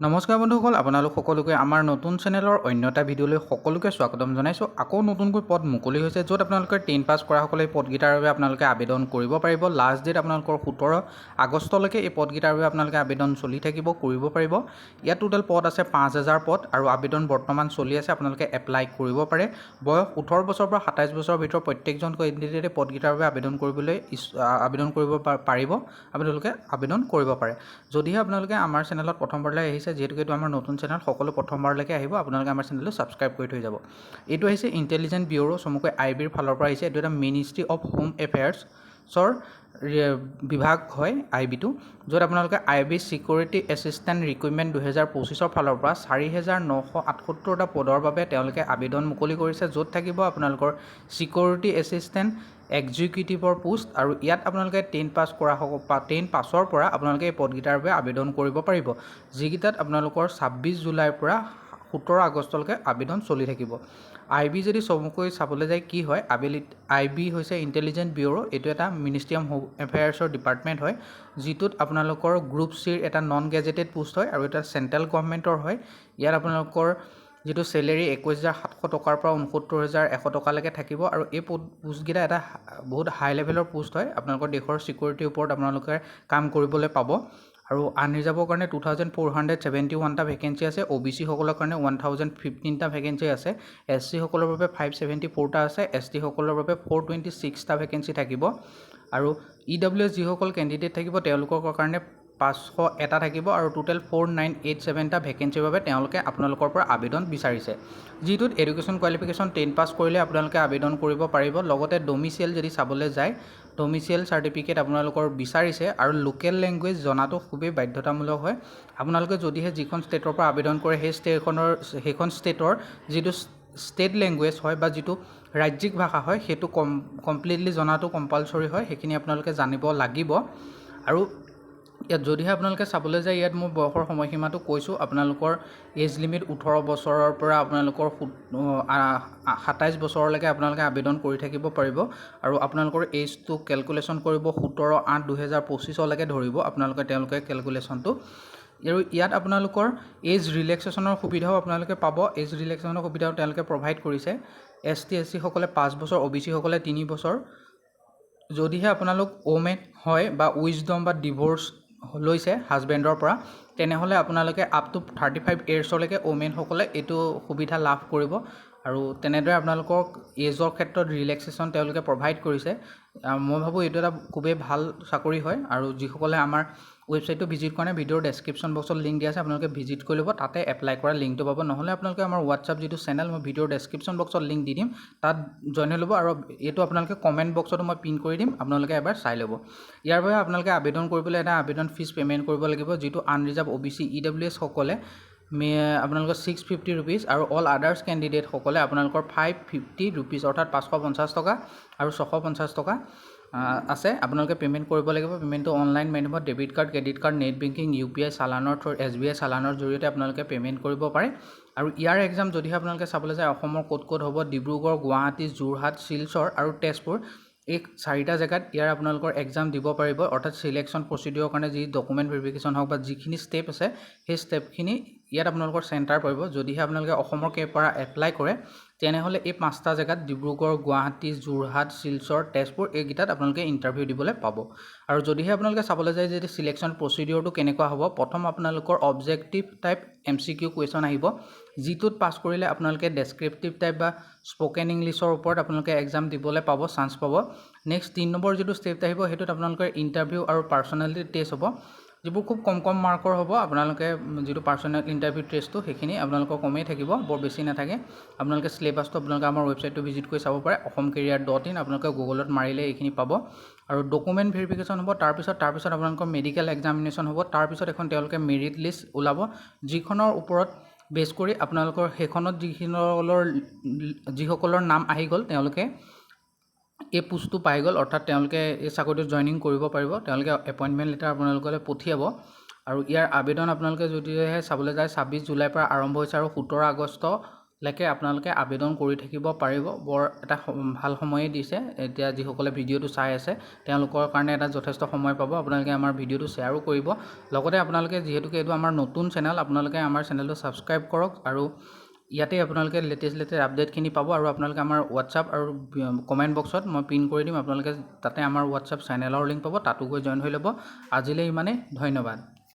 নমস্কাৰ বন্ধুসকল, আপোনালোক সকলোকে আমাৰ নতুন চেনেলৰ অন্য এটা ভিডিঅ'লৈ সকলোকে স্বাগতম জনাইছোঁ। আকৌ নতুনকৈ পদ মুকলি হৈছে, য'ত আপোনালোকে 10 পাছ কৰাসকলে এই পদকেইটাৰ বাবে আপোনালোকে আবেদন কৰিব পাৰিব। লাষ্ট ডেট আপোনালোকৰ 17 আগষ্টলৈকে এই পদকেইটাৰ বাবে আপোনালোকে আবেদন চলি থাকিব, কৰিব পাৰিব। ইয়াত টোটেল পদ আছে 5000 পদ আৰু আবেদন বৰ্তমান চলি আছে, আপোনালোকে এপ্লাই কৰিব পাৰে। বয়স 18 বছৰৰ পৰা 27 বছৰৰ ভিতৰত প্ৰত্যেকজন কেণ্ডিডেটে পদকেইটাৰ বাবে আবেদন কৰিবলৈ আবেদন কৰিব পাৰিব। আপোনালোকে আবেদন কৰিব পাৰে। যদিহে আপোনালোকে আমাৰ চেনেলত প্ৰথমবাৰলৈ আহিছে, যিহেতুকে এইটো আমাৰ নতুন চেনেল, সকলো প্ৰথমবাৰলৈকে আহিব, আপোনালোকে আমাৰ চেনেলটো ছাবস্ক্ৰাইব কৰি থৈ যাব। এইটো আহিছে ইণ্টেলিজেঞ্চ ব্যুৰ' চমুকৈ আই বিৰ ফালৰ পৰা আহিছে। এইটো এটা মিনিষ্ট্ৰি অফ হোম এফেয়াৰ্ছৰ বিভাগ হয় আই বিটো, য'ত আপোনালোকে IB Security Assistant Recruitment 2025ৰ ফালৰ পৰা 4978টা পদৰ বাবে তেওঁলোকে আবেদন মুকলি কৰিছে, য'ত থাকিব আপোনালোকৰ ছিকিউৰিটি এছিষ্টেণ্ট এক্সিকিউটিভৰ পোষ্ট। আৰু ইয়াত আপোনালোকে 10 পাছ কৰা, 10 পাছৰ পৰা আপোনালোকে এই পদকেইটাৰ বাবে আবেদন কৰিব পাৰিব, যিকেইটাত আপোনালোকৰ 26 জুলাইৰ পৰা 17 আগষ্টলৈকে আবেদন চলি থাকিব। আই বি যদি চমুকৈ চাবলৈ যায় কি হয়, আবেলিত আই বি হৈছে ইণ্টেলিজেঞ্চ ব্যুৰ'। এইটো এটা মিনিষ্ট্ৰি অফ হোম এফেয়াৰ্ছৰ ডিপাৰ্টমেণ্ট হয়, যিটোত আপোনালোকৰ গ্ৰুপ চিৰ এটা নন গেজেটেড পোষ্ট হয় আৰু এটা চেণ্ট্ৰেল গভমেণ্টৰ হয়। ইয়াত আপোনালোকৰ যিটো চেলেৰি 21,700 টকাৰ পৰা 69,100 টকালৈকে থাকিব। আৰু এই পোষ্টকেইটা এটা বহুত হাই লেভেলৰ পোষ্ট হয়। আপোনালোকৰ দেশৰ ছিকিউৰিটিৰ ওপৰত আপোনালোকে কাম কৰিবলৈ পাব। আৰু আনৰিজাৰ্ভৰ কাৰণে 2471টা ভেকেঞ্চি আছে, অ' বি চিসকলৰ কাৰণে 1015টা ভেকেঞ্চি আছে, এছ চিসকলৰ বাবে 574টা আছে, এছ টিসকলৰ বাবে 426টা ভেকেঞ্চি থাকিব আৰু ই ডাব্লিউ এছ যিসকল কেণ্ডিডেট থাকিব, তেওঁলোকৰ কাৰণে 501টা থাকিব। আৰু টোটেল 4987টা ভেকেঞ্চিৰ বাবে তেওঁলোকে আপোনালোকৰ পৰা আবেদন বিচাৰিছে, যিটোত এডুকেশ্যন কোৱালিফিকেশ্যন 10 পাছ কৰিলে আপোনালোকে আবেদন কৰিব পাৰিব। লগতে ডমিচিয়েল যদি চাবলৈ যায়, ডমিচিয়েল চাৰ্টিফিকেট আপোনালোকৰ বিচাৰিছে আৰু লোকেল লেংগুৱেজ জনাটো খুবেই বাধ্যতামূলক হয়। আপোনালোকে যদিহে যিখন ষ্টেটৰ পৰা আবেদন কৰে, সেই ষ্টেটখনৰ, সেইখন ষ্টেটৰ যিটো ষ্টেট লেংগুৱেজ হয় বা যিটো ৰাজ্যিক ভাষা হয়, সেইটো কমপ্লিটলি জনাটো কম্পালচৰি হয়। সেইখিনি আপোনালোকে জানিব লাগিব। আৰু ইয়াত যদিহে আপোনালোকে চাবলৈ যায়, ইয়াত মই বয়সৰ সময়সীমাটো কৈছোঁ, আপোনালোকৰ এজ লিমিট 18 বছৰৰ পৰা আপোনালোকৰ 27 বছৰলৈকে আপোনালোকে আবেদন কৰি থাকিব পাৰিব। আৰু আপোনালোকৰ এইজটো কেলকুলেশ্যন কৰিব 17/8/2025লৈকে ধৰিব আপোনালোকে, তেওঁলোকে কেলকুলেশ্যনটো। আৰু ইয়াত আপোনালোকৰ এজ ৰিলেক্সেশ্যনৰ সুবিধাও আপোনালোকে পাব। এজ ৰিলেক্সেশ্যনৰ সুবিধাও তেওঁলোকে প্ৰভাইড কৰিছে। এছ টি, এছ চিসকলে 5 বছৰ, অ' বি চিসকলে 3 বছৰ। যদিহে আপোনালোক ওমেন হয় বা উইডো বা ডিভ'ৰ্চ লৈছে হাজবেণ্ডৰ পৰা, তেনেহ'লে আপোনালোকে আপ টু 35 ইয়েৰ্ছলৈকে ওমেনসকলে এইটো সুবিধা লাভ কৰিব। আৰু তেনেদৰে আপোনালোকক এজৰ ক্ষেত্ৰত ৰিলেক্সেশ্যন তেওঁলোকে প্ৰভাইড কৰিছে। মই ভাবোঁ এইটো এটা খুবেই ভাল চাকৰি হয়। আৰু যিসকলে আমাৰ ৱেবছাইটটো ভিজিট কৰা নাই, ভিডিঅ'ৰ ডেছক্ৰিপশ্যন বক্সত লিংক দিয়া আছে, আপোনালোকে ভিজিট কৰি ল'ব, তাতে এপ্লাই কৰা লিংকটো পাব। নহ'লে আপোনালোকে আমাৰ হোৱাটছআপ যিটো চেনেল, মই ভিডিঅ'ৰ ডেছক্ৰিপশ্যন বক্সত লিংক দি দিম, তাত জইন হৈ ল'ব। আৰু এইটো আপোনালোকে কমেণ্ট বক্সতো মই পিন কৰি দিম, আপোনালোকে এবাৰ চাই ল'ব। ইয়াৰ বাবে আপোনালোকে আবেদন কৰিবলৈ এটা আবেদন ফিজ পে'মেণ্ট কৰিব লাগিব, যিটো আনৰিজাৰ্ভ, অ' বি চি, ই ডাব্লিউ এছসকলে আপোনালোকৰ 650 ৰুপিজ আৰু অল আদাৰ্ছ কেণ্ডিডেটসকলে আপোনালোকৰ 550 ৰুপিজ, অৰ্থাৎ 550 টকা আৰু 650 টকা আছে, আপোনালোকে পে'মেণ্ট কৰিব লাগিব। পে'মেণ্টটো অনলাইন মাধ্যমত debit card, credit card, net banking, UPI চালানৰ থ্ৰু, এছবিআই চালানৰ জৰিয়তে আপোনালোকে পে'মেণ্ট কৰিব পাৰে। আৰু ইয়াৰ এক্সাম যদিহে আপোনালোকে চাবলৈ যায়, অসমৰ ক'ত ক'ত হ'ব? ডিব্ৰুগড়, গুৱাহাটী, যোৰহাট, শিলচৰ আৰু তেজপুৰ, এই চাৰিটা জেগাত ইয়াৰ আপোনালোকৰ এক্সাম দিব পাৰিব। অৰ্থাৎ চিলেকশ্যন প্ৰচিডিউৰৰ কাৰণে যি ডকুমেণ্ট ভেৰিফিকেশ্যন হওক বা যিখিনি ষ্টেপ আছে, সেই ষ্টেপখিনি ইয়াত আপোনালোকৰ চেণ্টাৰ পৰিব। যদিহে আপোনালোকে অসমৰ পৰা এপ্লাই কৰে, তেনেহ'লে এই পাঁচটা জেগাত ডিব্ৰুগড়, গুৱাহাটী, যোৰহাট, শিলচৰ, তেজপুৰ, এইকেইটাত আপোনালোকে ইণ্টাৰভিউ দিবলৈ পাব। আৰু যদিহে আপোনালোকে চাবলৈ যায় যে চিলেকশ্যন প্ৰচিডিউৰটো কেনেকুৱা হ'ব, প্ৰথম আপোনালোকৰ objective type MCQ question আহিব, যিটোত পাছ কৰিলে আপোনালোকে ডেছক্ৰিপটিভ টাইপ বা স্প'কেন ইংলিছৰ ওপৰত আপোনালোকে এক্সাম দিবলৈ পাব, চান্স পাব। নেক্সট 3 নম্বৰ যিটো ষ্টেপ আহিব, সেইটোত আপোনালোকৰ ইণ্টাৰভিউ আৰু পাৰ্চনেলিটি টেষ্ট হ'ব, যিবোৰ খুব কম কম মাৰ্কৰ হ'ব। আপোনালোকে যিটো পাৰ্চনেল ইণ্টাৰভিউ টেষ্টটো, সেইখিনি আপোনালোকৰ কমেই থাকিব, বৰ বেছি নাথাকে। আপোনালোকে চিলেবাছটো আপোনালোকে আমাৰ ৱেবছাইটটো ভিজিট কৰি চাব পাৰে, অসম কেৰিয়াৰ.ইন। আপোনালোকে গুগলত মাৰিলে এইখিনি পাব। আৰু ডকুমেণ্ট ভেৰিফিকেশ্যন হ'ব তাৰপিছত। তাৰপিছত আপোনালোকৰ মেডিকেল এক্সামিনেশ্যন হ'ব। তাৰপিছত এখন তেওঁলোকে মেৰিট লিষ্ট ওলাব, যিখনৰ ওপৰত বেছ কৰি আপোনালোকৰ সেইখনত যিসকলৰ নাম আহি গ'ল, তেওঁলোকে এই পোষ্টটো পাই গ'ল, অৰ্থাৎ তেওঁলোকে এই চাকৰিটোত জইনিং কৰিব পাৰিব। তেওঁলোকে এপইণ্টমেণ্ট লেটাৰ আপোনালোকলৈ পঠিয়াব। আৰু ইয়াৰ আবেদন আপোনালোকে যদিহে চাবলৈ যায়, 26 জুলাইৰ পৰা আৰম্ভ হৈছে আৰু 17 আগষ্ট লৈকে আপোনালোকে আবেদন কৰি থাকিব পাৰিব। বৰ এটা ভাল সময়েই দিছে। এতিয়া যিসকলে ভিডিঅ'টো চাই আছে, তেওঁলোকৰ কাৰণে এটা যথেষ্ট সময় পাব। আপোনালোকে আমাৰ ভিডিঅ'টো শ্বেয়াৰো কৰিব। লগতে আপোনালোকে, যিহেতুকে এইটো আমাৰ নতুন চেনেল, আপোনালোকে আমাৰ চেনেলটো ছাবস্ক্ৰাইব কৰক আৰু ইয়াতে আপোনালোকে লেটেষ্ট লেটেষ্ট আপডেটখিনি পাব। আৰু আপোনালোকে আমাৰ হোৱাটছআপ আৰু কমেণ্ট বক্সত মই পিন কৰি দিম, আপোনালোকে তাতে আমাৰ হোৱাটছআপ চেনেলৰ লিংক পাব, তাতো গৈ জইন হৈ ল'ব। আজিলৈ ইমানেই, ধন্যবাদ।